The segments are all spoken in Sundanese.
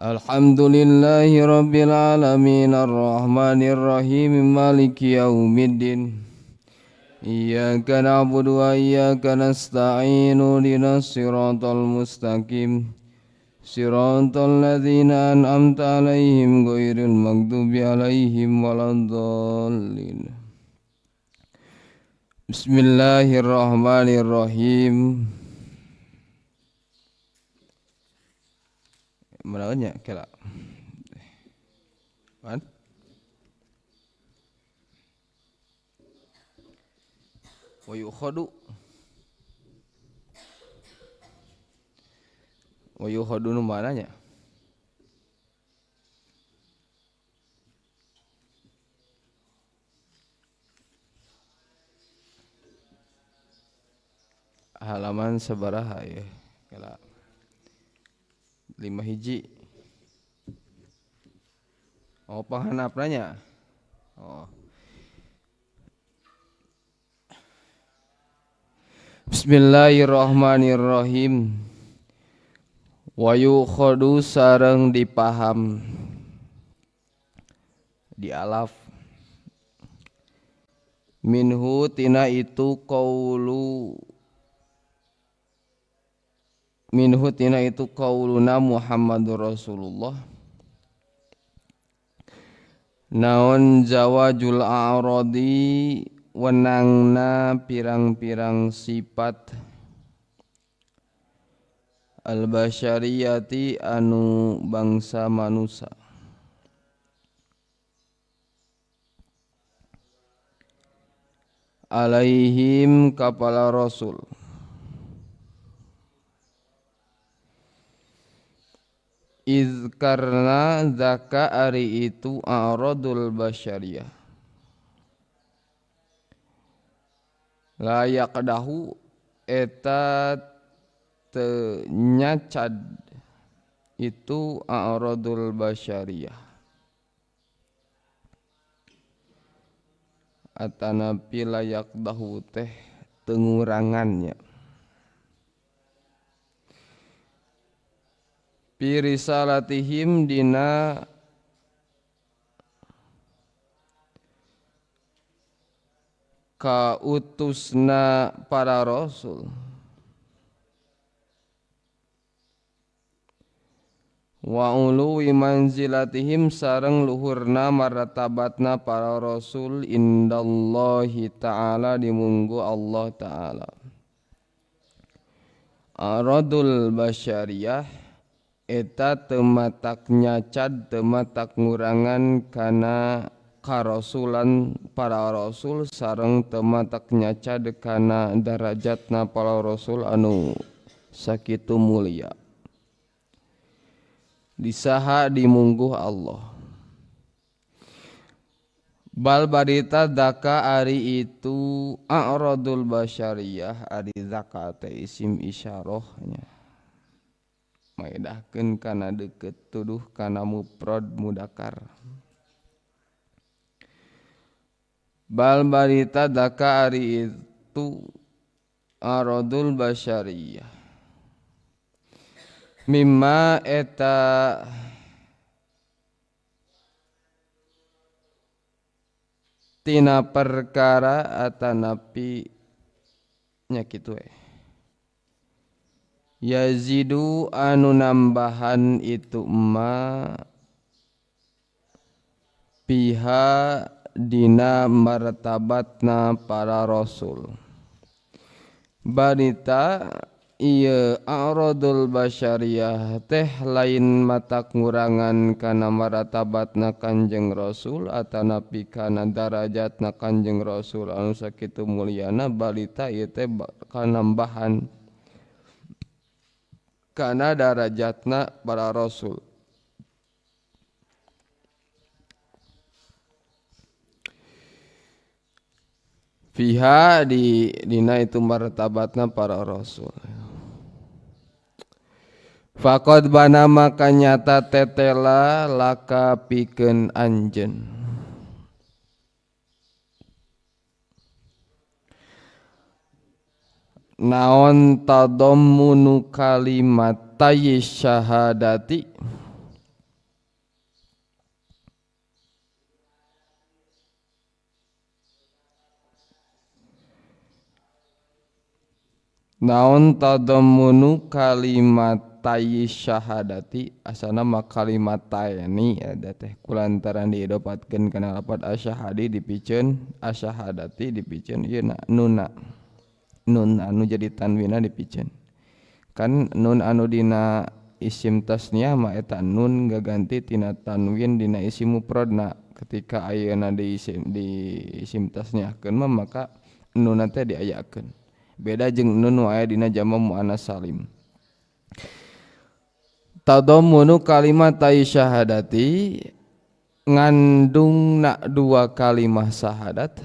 Alhamdulillahi rabbil alamin arrahmanir rahim maliki yaumiddin. Iyyaka na'budu wa iyyaka nasta'in ihdinas siratal mustaqim siratal ladzina an'amta 'alaihim ghairil maghdubi 'alaihim waladdallin. Bismillahirrahmanirrahim. Mana kira? Man? Wa yukhadu nu mananya? Halaman sabaraha ya? Kira 5 hiji. Oh, panghanapna. Oh. Bismillahirrahmanirrahim. Wa yukhadu sareng dipaham dialaf minhu tina itu qaulu minhu tina itu qauluna Muhammadur Rasulullah naon jawajul a'radi wenangna pirang-pirang sifat al-basyariyati anu bangsa manusia alaihim kapala rasul iz karna zaka ari itu a'radul basyariyah layak dahu eta teu nyacad itu a'radul basyariyah atanapi layak dahu teh tengurangannya fi risalatihim dina kautusna para rasul wa uluwi manzilatihim sareng luhurna martabatna para rasul indallahi ta'ala dimunggu Allah ta'ala. Aradul basyariyah eta teu matak nyacad teu matak ngurangan kana karasulan para rasul sareng teu matak nyacad kana darajatna para rasul anu sakitu mulia disaha dimungguh Allah. Bal barita daka ari itu a'radul basyariyah ari zakat isim isyarahnya maedahkeun kana deukeut tuduh kana mufrad mudakar. Bal barita daka ari itu a'radul basyariyah mimma eta tina perkara atanapi nya kitu we yazidu anu nambahan itu ma piha dina martabatna para rasul barita ieu a'radul basyariyah teh lain matak ngurangan kana martabatna Kanjeng Rasul atanapi kana darajatna Kanjeng Rasul anu sakitu mulyana balita ieu teh kanambahan kana darajatna para rasul. Fiha di dina itu martabatna para rasul. Faqad bana maka nyata tetela laka pikeun anjeun. Naon tadammunu kalimat tayyis syahadati Naon tadammunu kalimat tayi syahadati asana mah kalimat tayni eta teh kulantaran diidopatkeun kana lafaz asyhadi dipiceun asyhadati dipiceun ieu na nunna nun anu jadi tanwinna dipiceun kan nun anu dina isim tasniah mah eta nun gaganti tina tanwin dina isim mufradna ketika ayeuna di isim tasniahkeun mah maka nunna teh diayakeun beda jeung nun nu aya dina jama muannas salim. Tadammunu kalimat syahadati ngandungna dua kalimah syahadat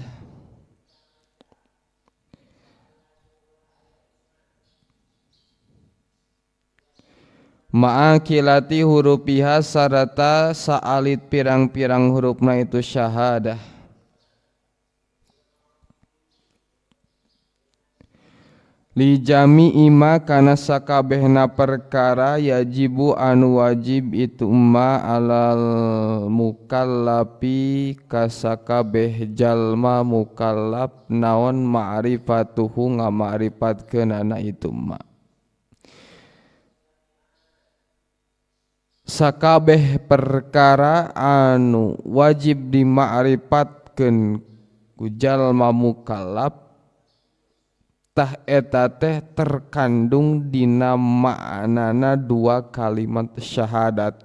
ma'akilati hurufiha sarata saalit pirang-pirang hurufna itu syahadah. Li jami'i ma kana sakabehna perkara yajibu anu wajib itu ma alal mukallafi kasakabeh jalma mukallaf naon ma'rifatuhu ngama'rifatkeunana itu ma. Sakabeh perkara anu wajib dima'rifatkeun ku jalma mukallaf tah eta teh terkandung dina maknana dua kalimat syahadat.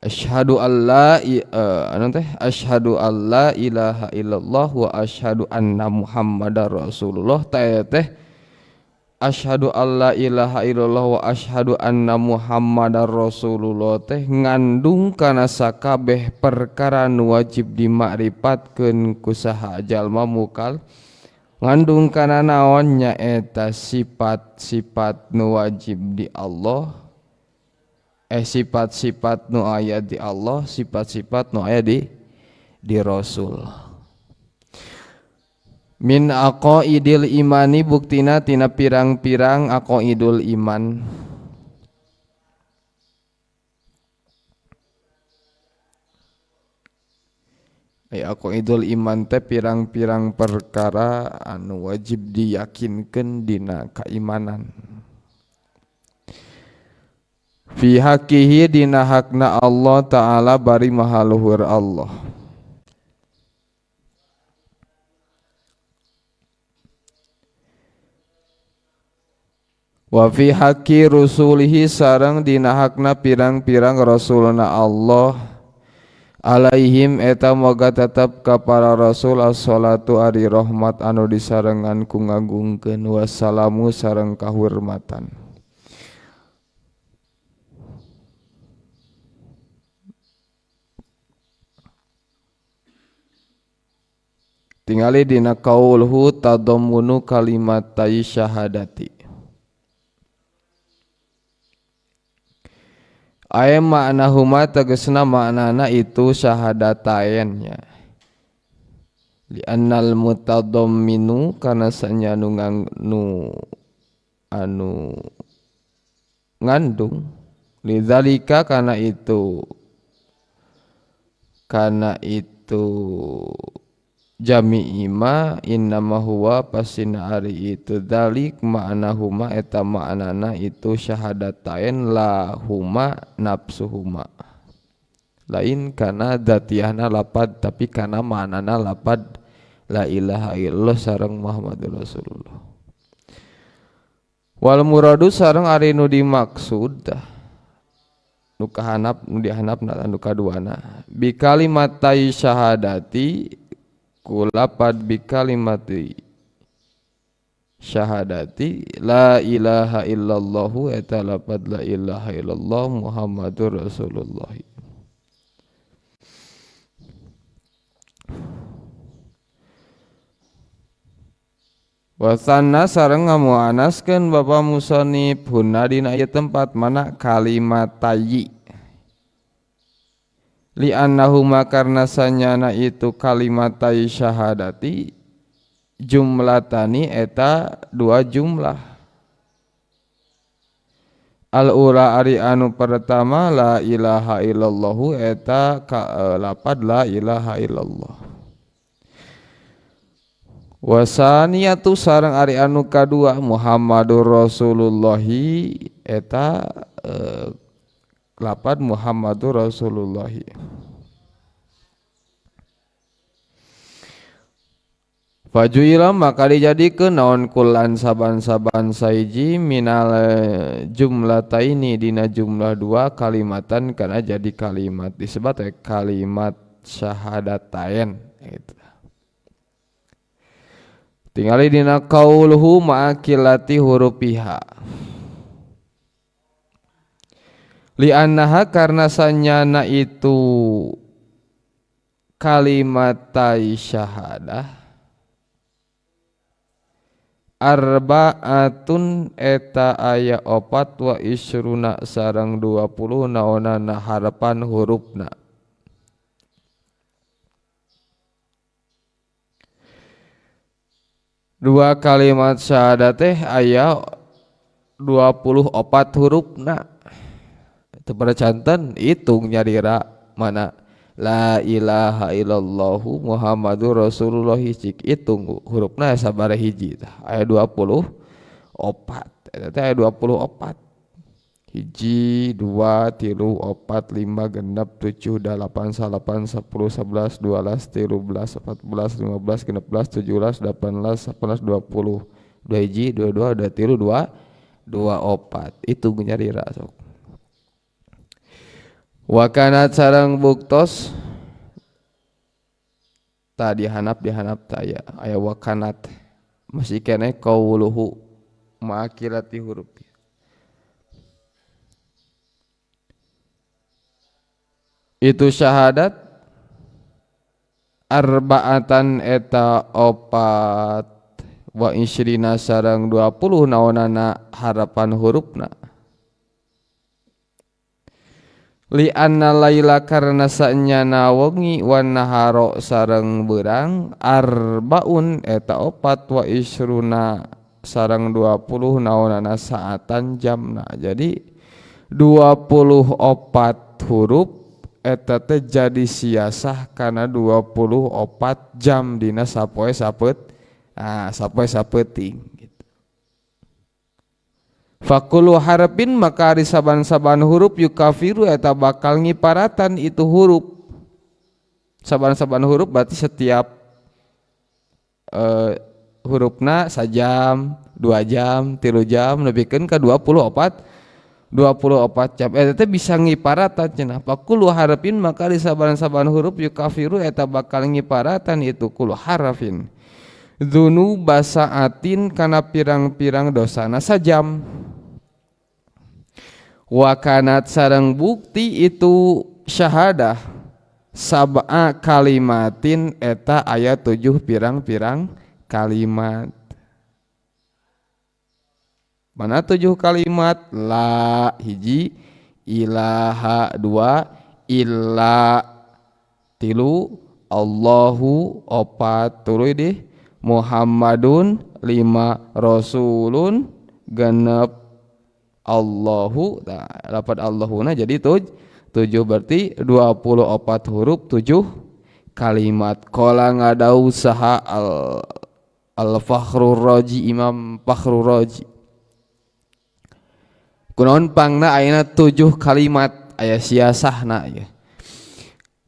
Asyhadu alla asyhadu alla ilaha illallah wa asyhadu anna Muhammadar Rasulullah. Tah teh asyhadu alla ilaha illallah wa asyhadu anna Muhammadar Rasulullah teh ngandung kana sakabeh perkara nu wajib dimakripatkeun ku saha jalma mukal ngandung kana naon nyaeta sifat-sifat nu wajib di Allah, sifat-sifat nu aya di Allah, sifat-sifat nu aya di Rasul. Min aqaidil imani buktina tina pirang-pirang aqaidul iman. Aqaidul iman teh pirang-pirang perkara anu wajib diyakinkeun dina kaimanan. Fi haqqihi dina hakna Allah Ta'ala bari maha luhur Allah. Wa fi haqqi rusulihi sareng dina hakna pirang-pirang rasulna Allah alaihim eta moga tetep ka para rasul assalatu ari rahmat anu disarengan ku ngagungkeun wassalamu sareng kahurmatan. Tingali dina qaulhu tadammunu kalimat syahadati. Aya maknahuma tegesna maknana itu syahadatain nya. Li'annal mutadamminu kana sanya nu anu ngandung lidzalika kana itu jami'i ma innama huwa pasina ari itu dzalik ma'nahuma eta ma'nana itu syahadatain la huma nafsuhuma lain kana dzatiyahna lapad tapi kana ma'nana lapad la ilaha illallah sareng Muhammadur Rasulullah. Wal muradu sareng ari nu dimaksud nu kahanap nu dihanapna nu kaduana bi kalimatai syahadati kulapad bi kalimati syahadati la ilaha illallahu eta lapad la ilaha illallah Muhammadur Rasulullah. Wasanna sareng ngamuanaskeun bapa musonib huna dina ieu tempat mana kalimat tayyi li'annahuma karna sanyana itu kalimat syahadati jumlatani eta dua jumlah. Al-ula ari anu pertama la ilaha illallahu eta lapad la ilaha illallah. Wasaniyatu sareng ari anu kadua Muhammadur Rasulullahi eta lapan Muhammadur Rasulullahi. Fajuila maka dijadikeun naon kulan saban-saban saiji minal jumlataini dina jumlah dua kalimatan kana jadi kalimat disebut kalimat syahadatain gitu. Tingali dina qauluhu ma'akilati hurufiha. Li'annaha karena sanyana itu kalimatai syahadah arbaatun eta aya opat wa isruna sareng 20 naonana harapan hurufna. Dua kalimat syahadat teh aya 24 hurufna. Teu pada canten hitung nyarira mana la ilaha illallahu Muhammadur Rasulullah cik hitung hurufna sabaraha hiji tah aya 24. Eta teh aya 24. Hiji, 2, 3, 4, 5, 6, 7, 8, 9, 10, 11, 12, 13, 14, 15, 16, 17, 18, 19, 20. 2 hiji, 22, 23, 2, 24. Itu nyarira sok. Wakanat sareng buktos tadi hanap dihanap taya aya wakanat masih keneh qauluhu ma'akilati huruf. Itu syahadat arbaatan eta opat wa isrina sareng 20 naonana harapan hurufna. Li anna laila karena sanyana wengi wan naharo sareng beurang arbaun eta opat wa isruna sareng 20 naonana saatan jamna. Jadi 24 huruf eta teh jadi siasah kana 24 jam dina sapoe sapeut sapoe sapeuting gitu. Fakulu harfin maka ari saban-saban huruf yukafiru eta bakal ngiparatan itu huruf. Saban-saban huruf berarti setiap hurufna sajam, 2 jam, 3 jam lebihkeun ka 24 jam eta teh bisa ngiparatan cenah. Fakulu harfin maka di saban-saban huruf yukafiru eta bakal ngiparatan itu kulu harfin dzunuba saatin kana pirang-pirang dosana sajam. Wa kanat sareng bukti itu syahadah sab'a kalimatin eta aya 7 pirang-pirang kalimat. Mana 7 kalimat? La hiji, ilaha 2, illa 3, Allahu 4, tuluy deh Muhammadun 5, Rasulun 6, Allahu. Nah, dapat Allahuna jadi 7, berarti 24 huruf 7 kalimat. Qala ngadau saha al Fakhrur Razi, Imam Fakhrur Razi. Kunaon pangna ayeuna 7 kalimat aya siasahna ya.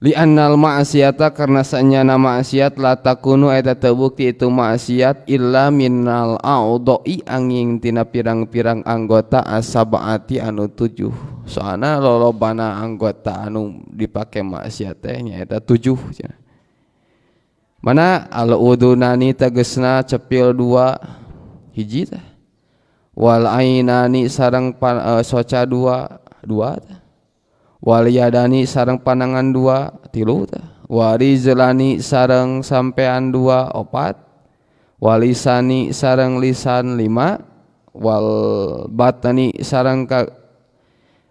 Li annal ma'siyata karena sanyana maksiat la takunu eta teu bukti itu maksiat illa minal a'dha'i angin tina pirang-pirang anggota asabati anu 7. Soalna lolobana anggota anu dipake maksiat teh nyaeta 7 cenah. Mana al udunani tegesna cepil 2 hiji teh. Wal ainani sareng soca 2 2 teh. Wal yadani sareng panangan 2 3 teh. Warizlani sareng sampean 2 4. Walisani sareng lisan 5. Wal batani sareng ka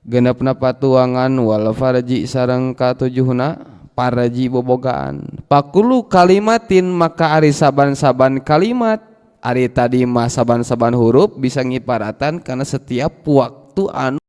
genepna patuangan. Wal farji sareng katujuhna paraji bobogaan. Pakulu kalimatin maka ari saban-saban kalimat ari tadi mah saban-saban huruf bisa ngiparatan karena setiap waktu anu